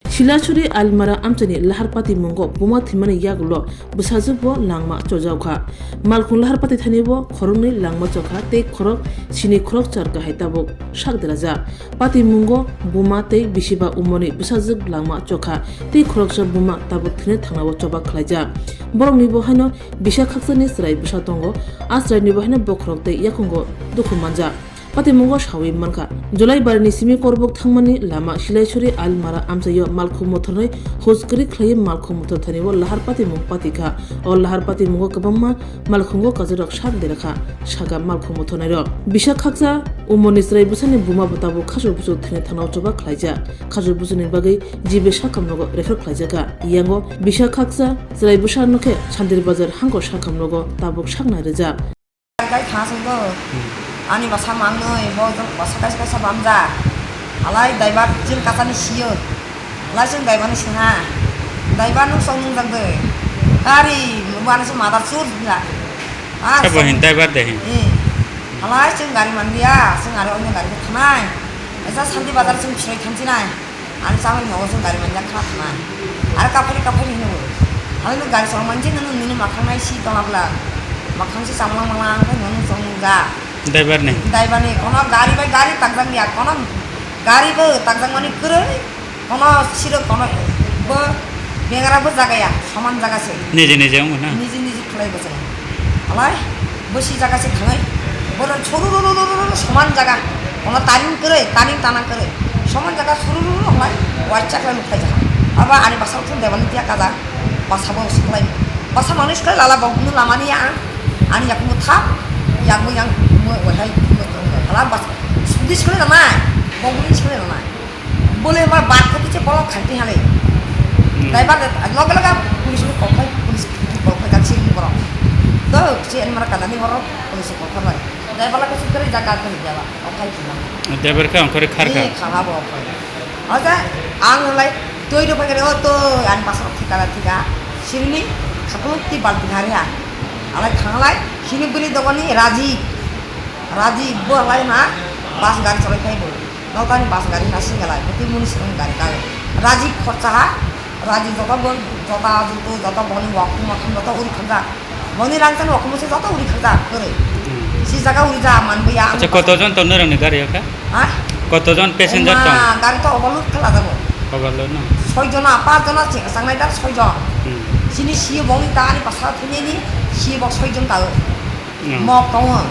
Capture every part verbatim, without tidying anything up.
Silachuri Almara amchaini lahar patimungo buma thwimani yagulo bwsajwkbo langma chojaokha. Malkhung lahar pati thanibo khoroknwi langma chokha tei khorok sini khorok char kahai tabuk sak derajak. Patimungo buma tei bisiba umorni bwsajwk langma chokha tei khoroksa buma tabuk thwina thangnao choba khlaijak. Boroknibo haino bisa khaksani chwrai bwsa tongo, a chwrainibo haino bokhorok tei yakungo dukhu manjak. Patimungo sawi mankha, July barini simi korbuk thangmani lama Silachuri Almara amchaio malkhung mothornai hojkwrwi khlaiwi malkhung mothor thanio lahar patimung patikha. O lahar patimungo kwbangma malkhungo kajorok sak derakha, saga malkhung mothornairok. Bisa khaksa umorni chwrai bwsani buma bo tabuk khasuk busuk thwina thangnao choba khlaijak. Khasuk busukni bagwi G B sakhamnogo refer khlaijakha. Yango bisa khaksa chwrai bwsano khe Sandir Bazar hangko sakhamnogo tabuk saknai rwjak. Kai thang sung do. Hmm. Ani basa mangnoi, bo jok basa kaisa kaisa bamjak. Alai daibar jil kasani siyo. Alai sung daibar ni sung ha. Daibar nung song nung jak de. Ari, nung ani sung mata sur jila. Ah, sabo song hin daibar de hin. Eh. Alai sung gari mandiya, sung ari onyo gari ko thanai. Esa Santi Bazar sung chiroi thanchi nai. Ani chamani nogo chwng gari manjak kha thangna. Aro kaphari kaphari hino bo. Ani no gari chwng manjak nini makhang nai si tongma bwla. Makhang si chamlang manglang khe nono chwng nungjak. Driver ni. Driver ni kono gari bai gari takjak ya, kono gari bo takjak mani kwrwi, kono siro kono bo bengara bo jaga ya, soman jaga se. Niji niji wng na. Niji niji khlai bwsai. Alai, bosi jaga se thangai. Boro churu ru ru ru ru ru soman jaga. Ono taning kwrwi, taning tanang kwrwi. Soman jaga churu ru ru ru alai, waisa khlai nuk khlai jaga. Aba ani basa uthun debani tiya kaja. Basa bo siklai. Basa manwi siklai lala bo bunu lamani ya ang. Ani yakung thap, yakung yang mo wahai mo. Ala basa. Sudi siklai nai. Bo bunu siklai nai. Bole ma bar khati che bolok khaiti halai. Hmm. Dai ba loge loge police ni kokthai, police ni kokthai gatsi ni borok. Do che en mara kadani borok police ni kokthai lai. Dai ba loge sukari jaga kali jaba kokthai kina. Driver khe ongkhore khar kha. Ni khama bo khoi. Aja ang lai toi do bagere o toi an pasok thika la thika. Sirni khapuluk ti balti hari ha. Alai thanglai sini bini dogoni Raji. Raji bo lai ma bas gari cholai khai bo. Nokani bas gari na singalai, bwtwi muni swrwng gari kagwi. Raji khorchaha, Raji joto bo, jota juto, joto boni wakhung wakhung joto uri khanjak. Boni rangchani wakhung se joto uri khanjak, kwrwi. Hmm. Si jaga uri ja manbaya ang. Acha, kotojon tong norokni gari o khe? Ha? Kotojon passenger tong? Ema, gari to overload khala jago. Overload no? Soi jona, pas jona se changnai dar soi jon. Hmm. Sini si boni ta ani basa thini ni, si bo soi jon ta. Hmm. Mok tongo,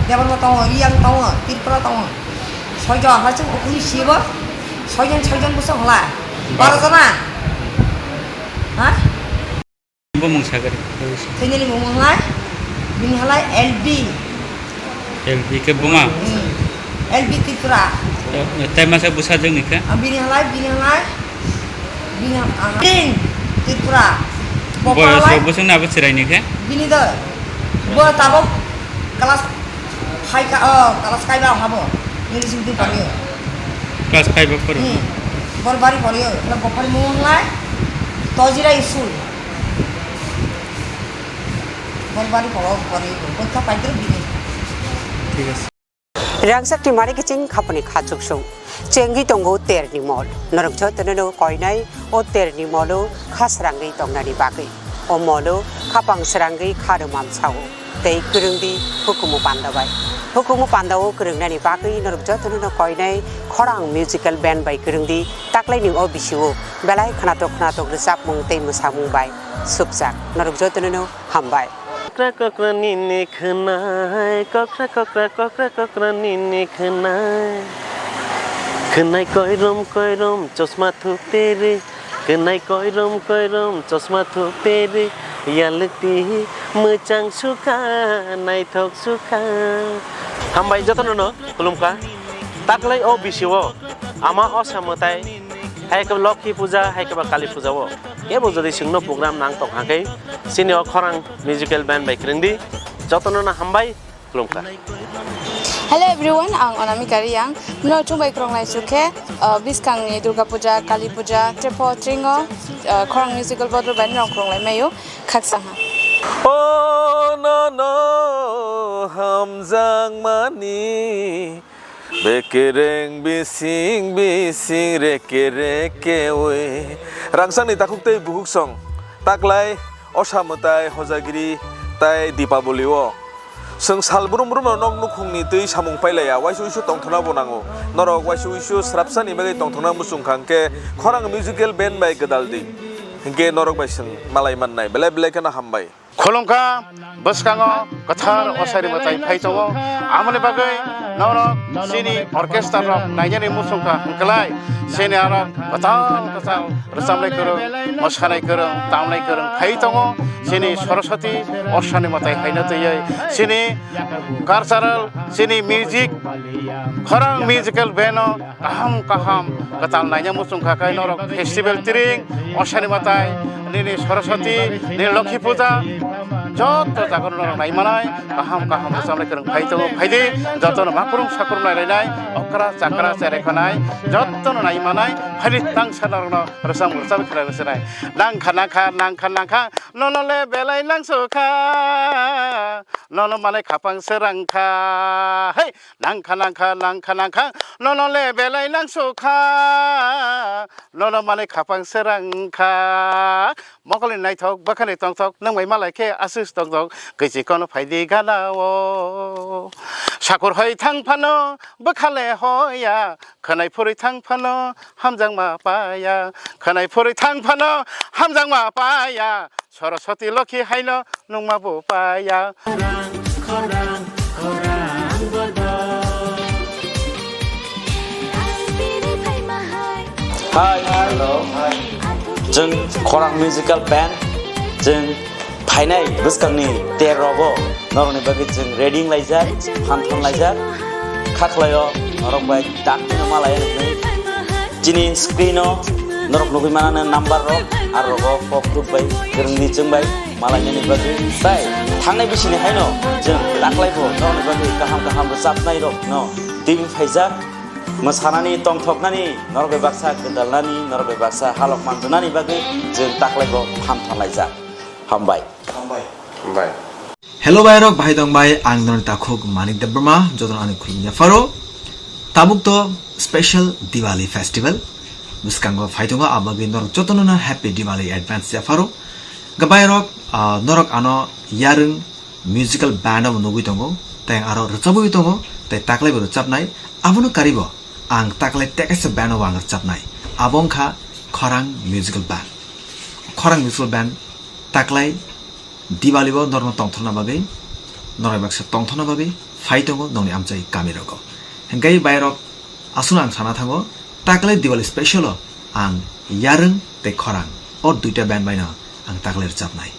Debbarma tongo, Riyang tongo, Tripura tongo. Soijon, hai chwng ukuni sibo. Soijon, soijon bwswk hwla. Baro. Baro jona. Ha? Bo mung sagari. Thwinani mung hwnlai. Bini hwnlai L B. L B khe buma? Hmm. L B Tripura. Eh, tai masa bwsajwkni khe? Ah, bini hwnlai, bini hwnlai. Bini hwnlai. Tripura. Boyos rok bwswkni abo chwraini khe? Bini do. Bo tabuk class five ka, oh, class five o habo. English medium poriyo. Class five o poriyo. Hmm. Borbari poriyo. Bophari mung hwnlai Tojira School. Borbari poriyo. Boitha paidro bini. Thik ase. Rangchak ni mari kiching khapani kha chuksung. Chengwi tongo terni mol. Norok jotono no koinai o terni molo kha srangwi tongnani bagwi. O molo khapang srangwi kha rwmam sao. Tei kwrwngdi hukumu panda bai. Hukumu panda o kwrwngnani bagwi norok jotono no koinai khorang musical band bai kwrwngdi taklaini o bisio belai khwnatok khwnatok rwchapmung tei mwsamung bai supjak. Norok jotono no Hambai. Kokra kokra nini khwnai, kokra kokra, kokra kokra nini khwnai. Khwnai koirom koirom chosma thuperi, khwnai koirom koirom chosma thuperi, yalukti mwchang sukha, naithok sukha. Hambai jotono no khulumkha. Taklai o bisio ama osa mwtai, hai khe Lokhi puja, hai khe ba Kali puja o. Kebo jodi chwngno program nang tong hakhe, chini o khorang musical band bai kwrwngdi, jotono no hambai, khulumkha. Hello everyone, ang Anamika Riyang. Mino chwngbai khorang lai chukhe, uh, bwskangni Durga Puja, Kali Puja, Trepo Tringo, uh, khorang musical bodol bai nong khorang lai mayo, khaksa ha. Oh no no, hamjakmani. Bekereng bising bising reke reke oi. Rangsangni takhuk tei bukhuk song. Taklai, Osa Mwtai, Hojagiri tai Dipaboli o. Chwng sal brum brum no nok nukhungni twi samung pailaiya, waisa uisu tongthokna bo nango. Norok waisa uisu srapsani bagwi tongthokna muchung kha hwnkhe khorang musical band bai gwdal di. Hwnkhe norok bai chwng malai mannai. Belai belai kheno hambai. Khulumkha, bwskango kwthar Osa Mwtai phai tongo. Amoni bagwi norok chini orchestra rok nainani muchung kha hwnkhlai chini aro kwtal kwtal rwchabnai kwrwng, mwsanai kwrwng, tamnai kwrwng phai tongo. Chini Saraswati Osa Mwtai haino twiwi chini cultural, chini music, khorang musical band o kaham kaham kwtal naina muchung kha khe norok festival tiring, Osa Mwtai, nini Saraswati, nini Lokhi Puja, joto jaga norok nai manai, kaham kaham rwchabnai kwrwng phai tongo, phai di, jotono makrung sakrung nai lainai, okra chakra cherai khanai, jotono nai manai, phai di tangsa norokno rwchap rwchap khlai rwchabnai. Nangkha nangkha nangkha nangkha, nono le belai nangsukha, nono manai khapang se rangkha, hei! Nangkha nangkha nangkha nangkha, nono le belai nangsukha, nono manai khapang se rangkha. Mokolni naithok, bwkhani tongthok, nwng bai malai khe aswk tongthok, kwichi kono phai di gana o. Sakur hoi thang phano, bwkha le hoya, khwnai phurwi thang phano, hamjakma paya, khwnai phurwi thang phano, hamjakma paya. Saraswati Lokhi haino nungma bo paya. Khorang, khorang, khorang bodo. Hi, hello. Chwng Khorang Musical Band, chwng phainai bwskangni ter rogo norokni bagwi chwng ready wnglaijak, phan thanlaijak. Khaklaio norok bai dakti no malai nuknai. Chini screen o norok nugwi manana number rok, aro rogo kok rok bai kwrwngni chwng bai malainani bagwi. Tai thangnai bisini haino chwng taklai bo norokni bagwi kaham kaham rwchapnai rok no twi phaijak. Mwsanani, tongthoknani, norok bai baksa gwdalnani, norok bai baksa halok manjwnani bagwi chwng taklai bo phan thanlaijak. Hambai. Hambai. Hambai. Hello bai rok, bahai tong bai, ang norok takhuk Manik Debbarma, jotono ani khulumya pharo. Tabuk to special Diwali festival bwskango phai tongo, abagwi norok jotono no happy Diwali advance ya pharo. Gabai rok, ah, norok ano yarwng musical band o nugwi tongo, tei aro rwchabwi tongo, tei taklai bo rwchabnai, abono karibo ang taklai tekaisa band o ang rwchabnai, abo wngkha Khorang Musical Band. Khorang Musical Band taklai Diwali bo norokno tongthokna bagwi, norok baksa tongthokna bagwi phai tongo nongni amchai kami rogo. Hingkai bai rok aswkno ang sana thango, taklai Diwali special o ang yarwng tei khorang o duita band bai no ang taklai rwchabnai.